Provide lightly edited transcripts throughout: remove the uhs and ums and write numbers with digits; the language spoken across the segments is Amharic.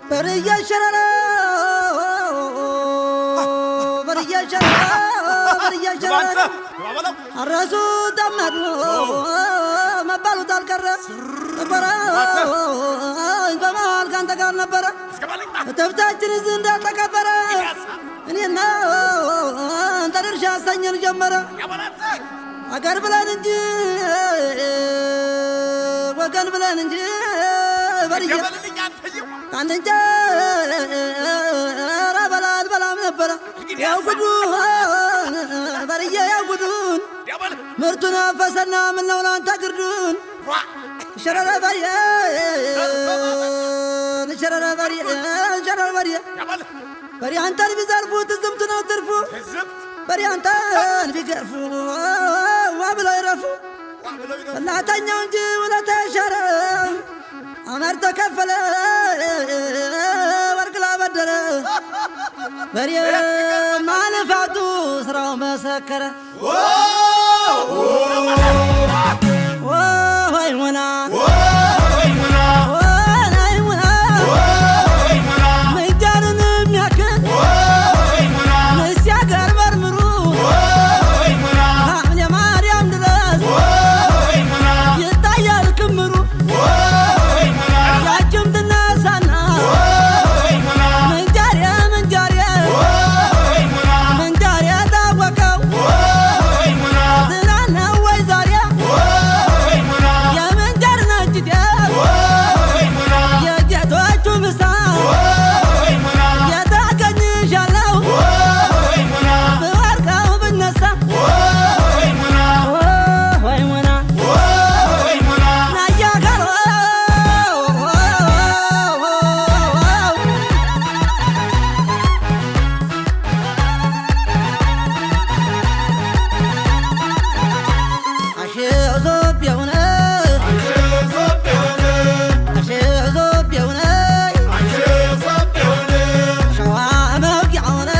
በርየሸረረ አረሱ ጠመዱ መባሉ አልቀረ ጥበረ በመሃል ካንተ ጋር ነበረ እትብታችን እዚህ እንዳልተቀበረ እኔና አንተ ድርሻ አሰኘን ጀመረ አገር ብለን እንጂ ወገን ብለን እንጂ በርየ ከአንድ እንጀራ በላል በላም ነበረ ያው ጉዱን በርየ ያው ጉዱን ምርቱን አፈሰና ምነው ላንተ ግርዱን ሸረረ በርየ ሸረረ በርየ ሸረረ በርየ በርየ አንተን ቢዘርፉ ትዝብት ነው ትርፉ በርየ አንተን ቢገርፉ ዋ ብለው ይረፉ በላተኛው እንጂ ውለታ የሻረ አመር ተከፈለ ወርቅ ላበደረ በሬ ማልፋቱ ስራው መሰከረ ወይ ሙና ምንጃርን የሚያክል ምስ ያገር መርምሩ ሐምሌ ማርያም ድረስ ይታያል ክምሩ ያችም ትነሳና ምንጃሬ ምንጃሬ ምንጃሬ ታወቀው ትናንት ነው ወይ ዛሬ የምንጃር ነጭ ጤፍ የጌቶቹ ምሳ የታገኝሻለው ብወድቀው ብነሳ ወይ ሙና ናያ ሸዋ መውጊያውነ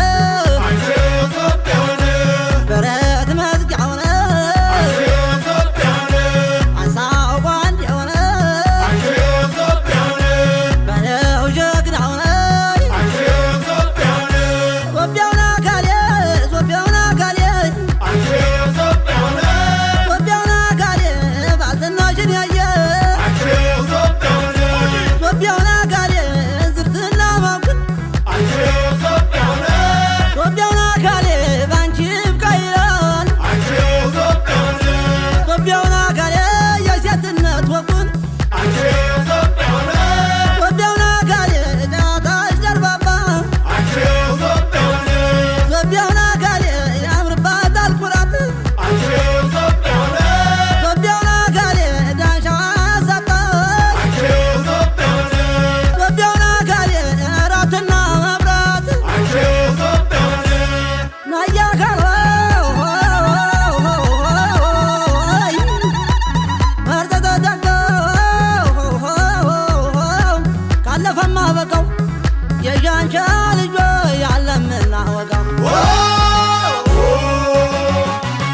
ብረት መዝጊያውነ አንሳው ጓንዴውነ በለው ጀግናውነ ጦቢያውና ካሌ ጦቢያውና ካሌ ጦቢያውና ካሌ ባልትናሽን ያየ ጦቢያውና ካሌ ዝርትና ማውቅን ጦቢያውና ካሌ ባንቺ ይብቃ ይላል ጦቢያውና ካሌ የሴትነት ወጉን ጦቢያውና ካሌ ጫታሽ ደርባባ ጦቢያውና ካሌ ያምርባታል ኩራት ጦቢያውና ካሌ ዳንሻዋ ሳጣች ጦቢያውና ካሌ እራትና መብራት ናያ ካለፈማ በቃው የዣንሻ ልጆ ያለምና ወጋው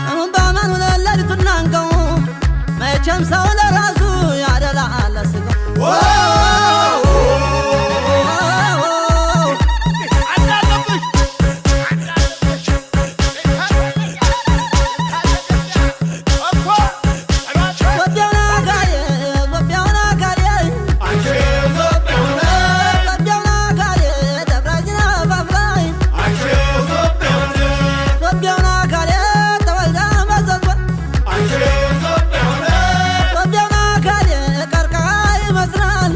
ቀኑን በመኑ ሌሊቱን አንቀው መቼም ሰው ለራሱ ያደላል ለስጋው። ጦቢያውና ካሌ ጦቢያውና ካሌ ጦቢያውና ካሌ ደብረ አፋፍ ላይ ጦቢያውና ካሌ ተወልዳ መዘዟ ጦቢያውና ካሌ ቀርቃ ይመስላል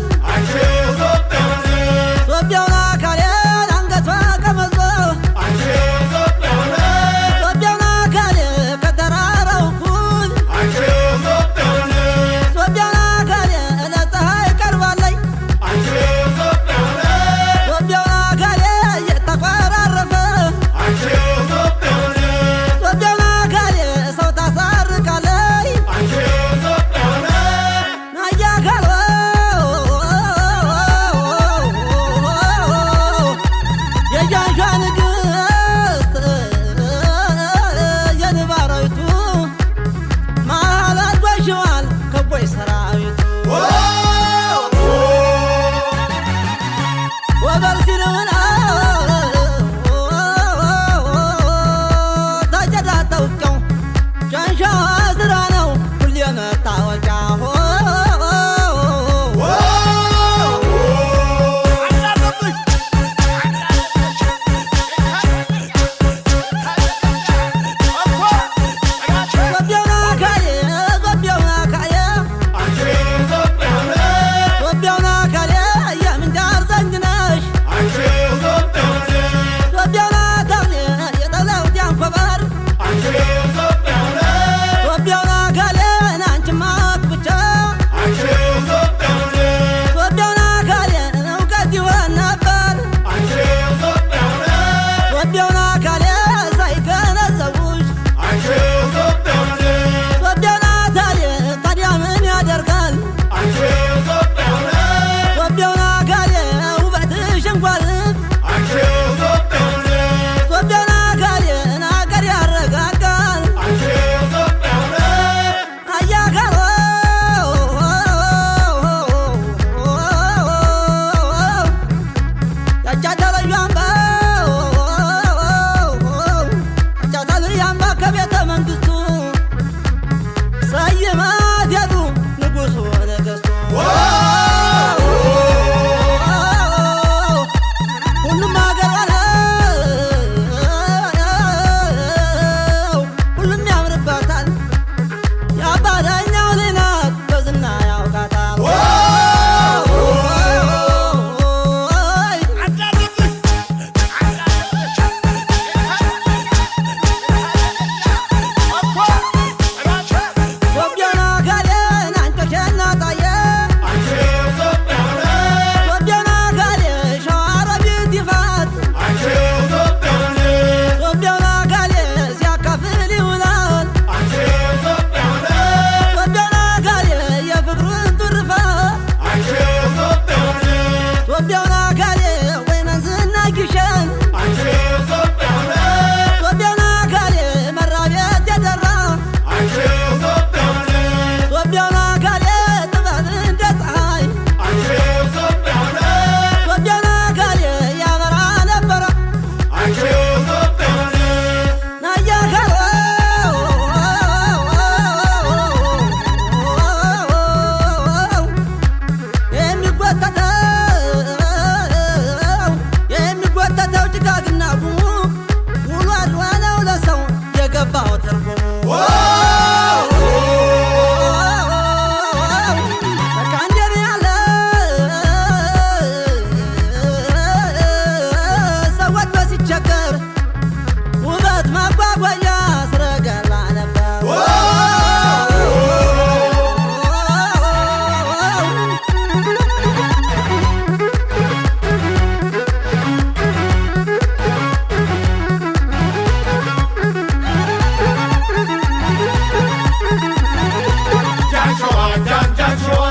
ጃንሸዋ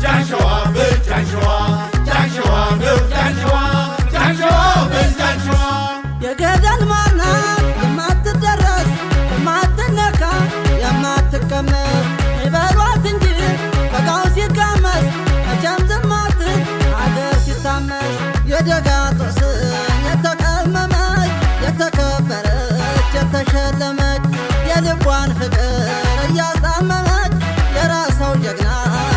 ጃንሸዋ ብል ጃንሸዋ ጃንሸዋ ብል ጃንሸዋ ጃንሸዋ ብል ጃንሸዋ። የገደል ማርናት የማትደረስ የማትነካ የማትቀመስ፣ ይበሏት እንጂ በቃው ሲቀመስ፣ መቼም ዝም አትል አገር ሲታመስ። የደጋ ጦስኝ የተቀመመች፣ የተከበረች የተሸለመች፣ የልቧን ፍቅር እያጣመመች የራሰው ጀግና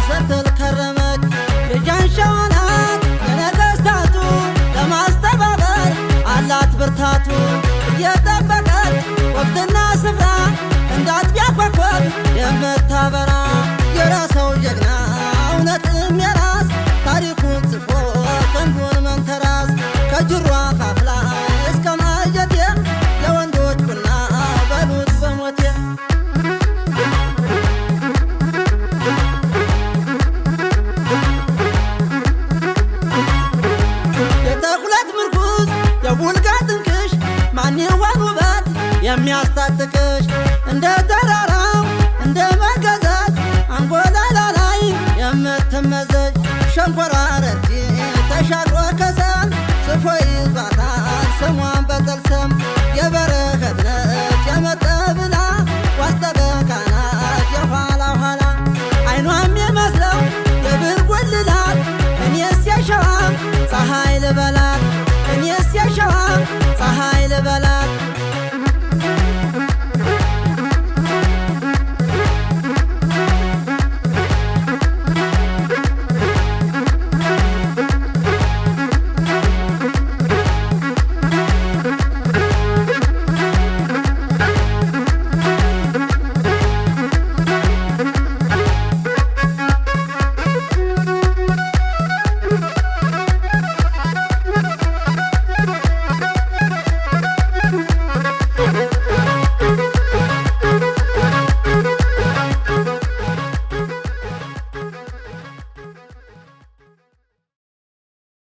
ስትል ከረመች። የጃንሸዋ ናት የነገስታቱ፣ ለማስተባበር አላት ብርታቱ። እየጠበቀች ወቅትና ስፍራ፣ እንደ አጥቢያ ኮከብ የምታበራ። የራሰው ጀግና እውነትም የራስ፣ ታሪኩን ጽፎ ክንዱን መንተራስ። ከጅሯ ካፍላ እስከ ማጀቴ፣ የወንዶች ቁና በሉት በሞቴ። የተኩለት ምርኩዝ የቡልጋ ጥንቅሽ፣ ማን ይሆን ውበት የሚያስታጥቅሽ? እንደ ተራራው እንደ መገዘት አንጎላላ ላይ የምትመዘጅ። ሸንኮራ ረጂ ተሻግሮ ከሰም ጽፎ ይዟታል ስሟን በጠልሰም። የበረ